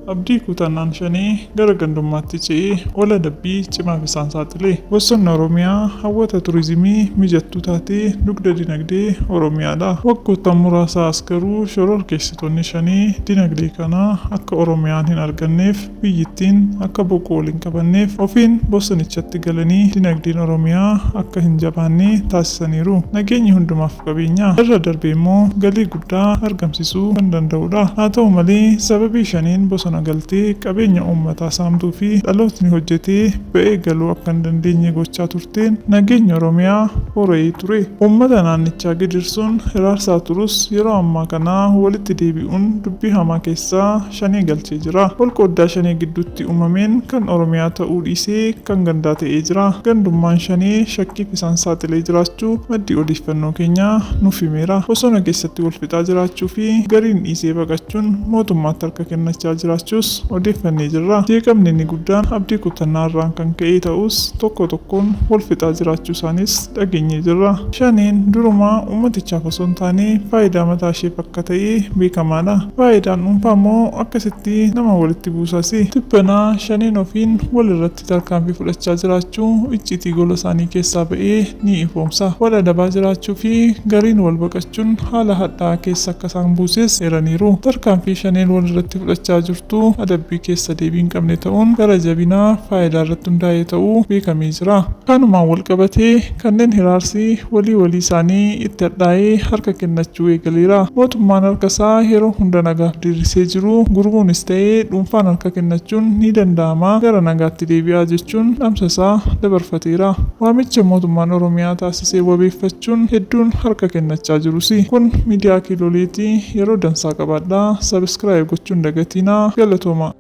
Abdii kutannaan Shanee gara gandummaatti ce'ee wal adabbii cimaaf isaan saaxile. Bosonni Oromiyaa hawwata turizimii mijattuu taatee dugda dinagdee Oromiyaadha. Waggoottan muraasaa as garuu shororkeessitoonni Shanee dinagdee kana akka Oromiyaan hin arganneef biyyittiin akka boquu ol hin qabanneef ofiin bosonichatti galanii dinagdeen Oromiyaa akka hin jabaanne taasisaniiru. Nageenyi hundumaaf qabeenya. Irra darbee immoo galii guddaa argamsiisuu kan danda'udha. Haa ta'u malee sababii Shaneen bosona galtee qabeenya uummataa saamtuu fi dhalootni hojjetee ba'ee galuu akka hin dandeenye gochaa turteen nageenyi Oromiyaa boora'ee ture. Uummata naannichaa gidirsuun hiraarsaa turus yeroo ammaa kana walitti deebi'uun dubbii hamaa keessa Shanee galchee jira. Walqooddaa Shanee gidduutti uumameen kan Oromiyaa ta'uu dhiisee kan gandaa ta'ee jira. Gandummaan Shanee shakkiif isaan saaxilee jiraachuu maddi odeeffannoo keenyaa nuuf himeera. Bosona keessatti walfixaa jiraachuu fi gariin dhiisee baqachuun mootummaatti harka kennachaa jiraachuus odeeffannee jirra. Jeeqamni inni guddaan abdii kutannaa irraan kan ka'e ta'us tokko tokkoon walfixaa jiraachuu isaaniis dhageenyee jirra. Shaneen durumaa uummatichaaf osoo hin taane faayidaa mataa isheef akka ta'e beekamaadha. Faayidaan dhuunfaa immoo akkasitti nama walitti buusasi. Tibbana Shaneen ofiin wal irratti tarkaanfii fudhachaa jiraachuu icciitii gola isaanii keessaa ba'ee ni ifoomsa. Wal adabaa jiraachuu fi gariin wal baqachuun haala hadhaa'aa keessa akka isaan buuses eeraniiru. Tarkaanfii Shaneen wal irratti fudhachaa jirtu adabbii keessa deebii hin qabne ta'uun gara jabina faayidaa irratti hundaa'e ta'uu beekamee jira. Kanumaan wal qabatee kanneen hiraarsi walii walii isaanii itti hadhaa'ee harka kennachuu eegaleera. Mootummaan harka isaa yeroo hunda nagaaf diriirsee jiru gurmuunis ta'ee dhuunfaan harka kennachuun ni danda'ama gara nagaatti deebi'aa jechuun dhaamsa isaa dabarfateera. Waamicha mootummaan Oromiyaa taasise wabeeffachuun hedduun harka kennachaa jirusi. Kun miidiyaa Kiiloleeti yeroo dansaa qabaadhaa. Subscribe gochuu hin dagatiinaa. Galatoomaa.